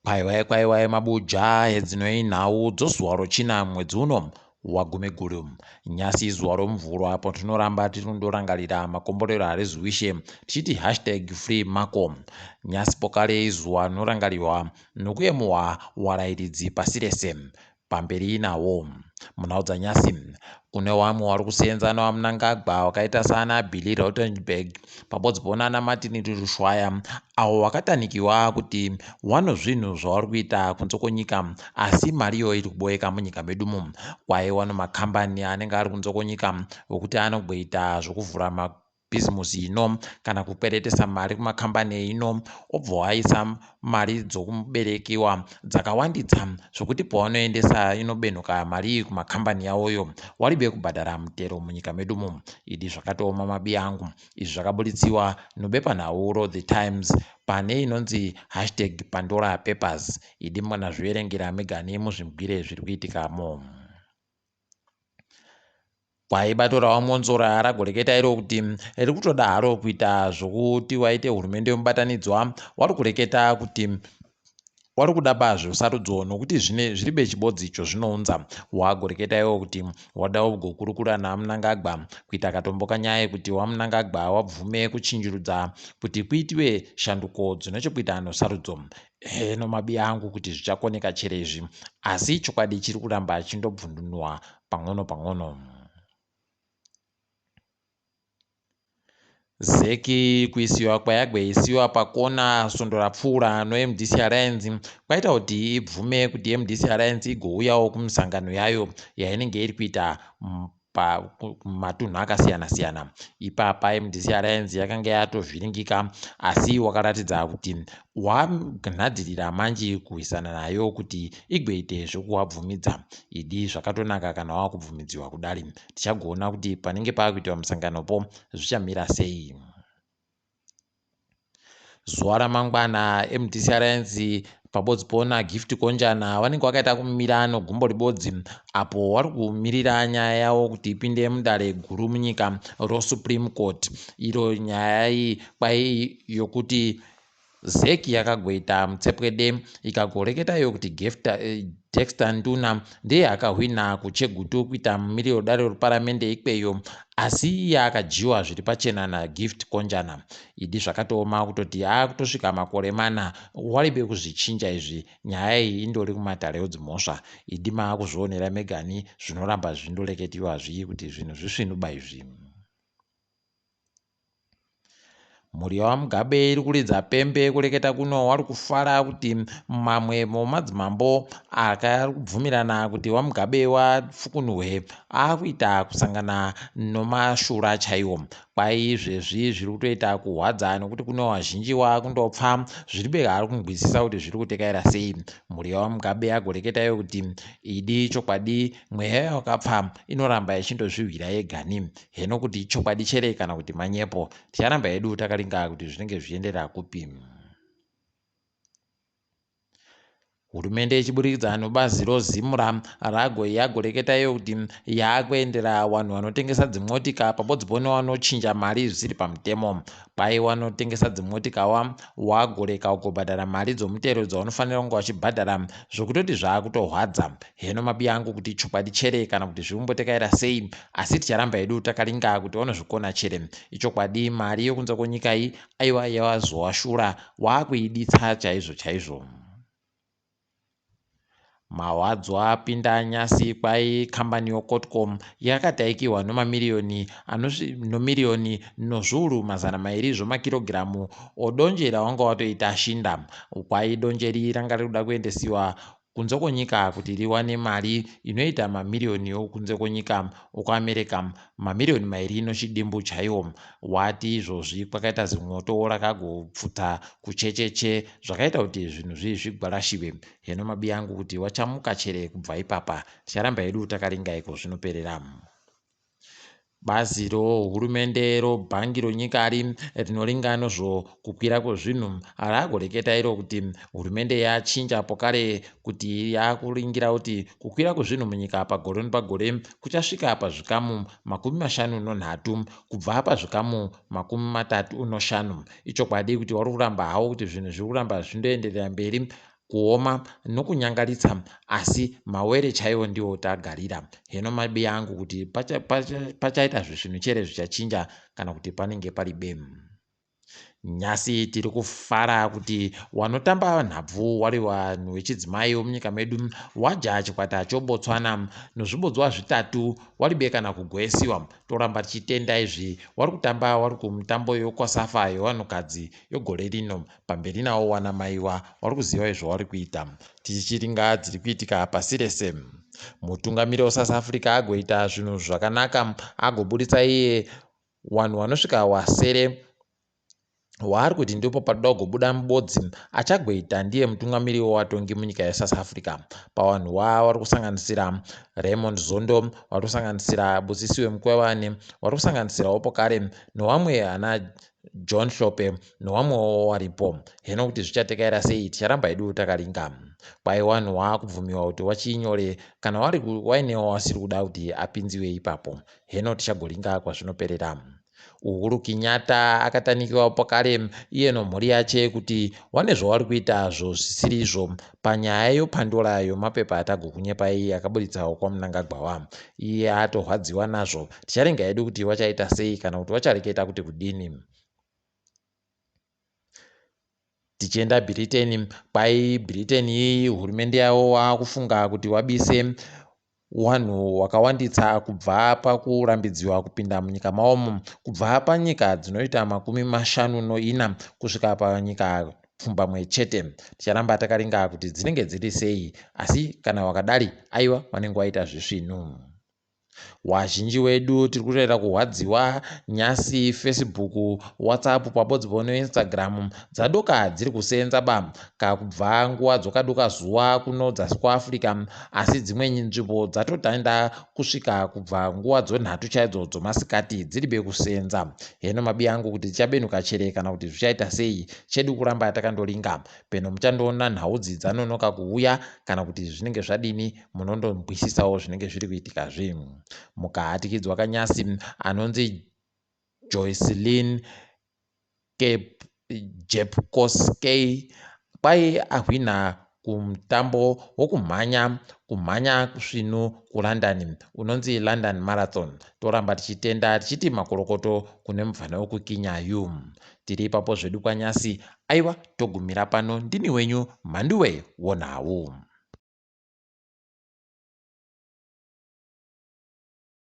Kwaiwai kwaiwai mabuja edzinoi nhau dzozuva rochina mwedzi uno waGumiguru. Nyasi izuva roMuvhuro apo tinoramba tiri kundorangarira makomborero aRezuwishe tichiti hashtag free Marco. Nyasi pokare izuva rinorangarirwa nokuyemuhwa warairidzi pasi rese. Pamberi nawo. Munhau dzanyasi, kune wamwe wari kuseenza naVaMnangagwa wakaita saana Billy Rautenberg pabodzipo nana Martin Rushwaya avo wakatanikiwa kuti wano zvinhu zvawari kuita kunze kwenyika asi mari iyoyo iri kuboeka munyika medu mu kwaye wano makambani anenge ari kunze kwenyika wekuti anogoita zvokuvhura bhizimusi ino kana kukweretesa mari kumakambani ino obva waisa mari dzokuberekiwa dzakawanditsa zvokuti pawanoendesa inobenhuka mari iyi kumakambani yawoyo waribe kubhadhara mutero munyika medu mu idi zvakatooma mabi angu izvi zvakaburitsiwa nobepanhau roThe Times pane inonzi hashtag Pandora Papers idi manazviverengera megani muzvimbwire zviri kuitikamo. Kwai bato raVaMwonzora ragoreketa iro kuti riri kutoda haro kuita zvokuti waite hurumende yomubatanidzwa wari kureketa kuti wari kuda pazvesarudzo nokuti zvine zviri bechibodzi icho zvinounza wagoreketa iwo kuti wada kugokurukura naMnangagwa kuita katombo kanyaya yekuti waMnangagwa wabvume kuchinjirudza kuti kuitiwe shanduko dzine chekuita nosarudzo heno mabi angu kuti zvichakoneka chere izvi asi chokwadi chiri kuramba chindobvundunwa pang'ono pang'ono. Zeki kuisiwa kwayagweisiwa pakona svondo rapfuura noMDC Alliance kwaita kuti ibvume kuti MDC Alliance igouyawo kumisangano yayo yainenge iri kuita kumatunhu akasiyana-siyana. Ipapa MDC Alliance yakanga yatovhiringika asi wakaratidza kuti wanhadzirira manji kurwisana nayo kuti igoite zvekuwabvumidza. Idi zvakatonaka kana wakubvumidziwa kudari. Tichagoona kuti panenge pakuitwa musanganopo zvichamira sei. Zuva ramangwana MDC Alliance pabodzipo naGift Konjana vanenge vakaita kumira nogumbo ribodzi apo vari kumirira nyaya yavo kuti ipinde mudare guru munyika roSupreme Court iro nyaya iyi kwai yokuti ZEC yakagoita mutsepwede ikagoreketa iyo kuti Dexter Nduna ndiye akahwina kuChegutu kuita mumiriri wedare reparamende ikweyo asi iye akadyiwa zviri pachena naGift Konjana. Idi zvakatooma kutoti akutosvika makore mana waribe kuzvichinja izvi nyaya iyi indori kumatare edzimhosva. Idi maakuzvionera megani zvinoramba zvichindoreketiwa zvii kuti zvinhu zvisvinuba izvi. Mhuri yaVaMugabe iri kuridza pembe kureketa kuno wari kufara kuti mamwe momadzimambo akabvumirana kuti VaMugabe wafukunurwe akuita kusangana nomashura chaiwo. Kwai izvezvi zviri kutoita kuhwadza nekuti kune vazhinji wakundopfa zviri bega ari kunzwisisa kuti zviri kutekaira sei. Mhuri yaVaMugabe yagoreketa iyo kuti idi chokwadi mweya yakapfa inoramba ichindozvihwira yegani. Heno kuti ichokwadi chere kana kuti manyepo. Ticharamba hedu takaringa kuti zvinenge zvichienderera kupi. Hurumende ichiburikidza nobazi roZimra rago yagoreketa iyo kuti yaakuendera vanhu vanotengesa dzimotika pabodzipo nevanochinja mari zvisiri pamutemo. Kwai vanotengesa dzimotika wa wagoreka kugobhadhara mari dzomutero dzaunofanira kunge wachibhadhara zvokutoti zvaakutohwadza. Heno mabi angu kuti ichokwadi chere kana kuti zviri kumbotekaira sei asi ticharamba hedu takaringa kuti vanozvikona chere. Ichokwadi mari yokunze kwenyika iyi aiwa yawazowashura waakuiditsa chaizvo chaizvo. Mahwadzo apinda nyasi kwai kambani yoCotcom yakataikiwa nomamiriyoni nomiriyoni nozviuru 200 zvomakirogiramu odonje rawanga watoita shinda. Kwai donje iri ranga riri kuda kuendesiwa kunze kwenyika kuti riwane mari inoita mamiriyoni okunze kwenyika okuAmerica mamiriyoni mairi nochidimbu chaiwo. Wati izvozvi kwakaita zimwoto rakagopfuta kuchecheche zvakaita kuti zvinhu zvi zvigwarashiwe. Heno mabi angu kuti wachamuka chere kubva ipapa. Ticharamba hedu takaringa iko zvinoperera. Bazi rohurumende robhangi ronyika rinoringa nezvokukwira kwezvinhu ragoreketa iro kuti hurumende yachinja pokare kuti yakuringira kuti kukwira kwezvinhu munyika pagore nepagore kuchasvika pazvikamu 53 kubva pazvikamu 35. Ichokwadi kuti vari kuramba havo kuti zvinhu zviri kuramba zvichindoenderera mberi. Kuoma nokunyangaritsa asi mawere chaiwo ndiwo tagarira. Heno mabi angu kuti pachaita zvisvinu chere zvichachinja kana kuti panenge pari bemu. Nhasi tiri kufara kuti wanotamba nhabvu wari vanhu vechidzimai vemunyika medu waja chikwata choBotswana nozvibodzwa zvitatu waribe kana kugwesiwa. Toramba tichitenda izvi wari kutamba wari kumutambo yoKwasafa yevanhukadzi yogore rino. Pamberi nawo wana maiwa wari kuziva izvo wari kuita. Tichiringa dziri kuitika pasi rese. Mutungamiri weSouth Africa agoita zvinhu zvakanaka agoburitsa iye wanhu wanosvika wasere waari kuti ndipo panoda kugobuda mubodzi achagoita ndiye mutungamiri wevatongi munyika yeSouth Africa. Pavanhu vari kusanganisira Raymond Zondo, vari kusanganisira Busisiwe Mkhwebane, vari kusanganisirawo pokare nevamwe ana John Hlophe nevamwewo varipo. Heno kuti zvichatekaira sei ticharamba hedu takaringa. Kwai vanhu vaakubvumiwa kuti wachinyore kana wainewo wasiri kuda kuti apinziwe ipapo. Heno tichagoringa kwazvinoperera. Uhuru Kenyatta akatanikiwa pakare iye nomhuri yache kuti wane zvawari kuita zvo zvisiri izvo panyaya yopandora yomapepa atagokunyepai akaburitsawo kwaMnangagwa wa iye atorwadziwa nazvo. Ticharenga hedu kuti wachaita sei kana kuti wachareketa kuti kudini. Tichienda Britain, kwai Britain iyi hurumende yavo wakufunga kuti wabise wanhu wakawanditsa kubva pakurambidziwa kupinda munyika maomo kubva panyika dzinoita 54 kusvika panyika pfumbamwe chete. Ticharamba takaringa kuti dzinenge dziri sei, asi kana wakadari aiwa wanenge waita zvisvinu. Wazhinji wedu tiri kutoita kurwadziwa nyasi Facebook, WhatsApp pabodzi neInstagram dzadoka dziri kuseenza ba kakubva nguva dzokadoka zuva kuno dzasi kuAfrica asi dzimwe nzvimbo dzatotanda kusvika kubva nguva dzonhatu chaidzo dzomasikati dziri be kuseenza. Heno mabi angu kuti tichabenuka chere kana kuti zvichaita sei chedu kuramba takandoringa peno muchandoona nhaudzi dzanonoka kuuya kana kuti zvinenge zvadini munondombwisisawo zvinenge zviri kuitika zve. Mukahatikidzwa kanyasi anonzi Joycelyn Jepkosgei kwai ahwina kumutambo wokumhanya kumhanya svinu kuLondon unonzi London Marathon. Toramba tichitenda tichiti makorokoto kune mubvana wekuKenya Tiri ipapo zvedu kwanyasi aiwa togumira pano ndini wenyu Mhanduwe wonhau.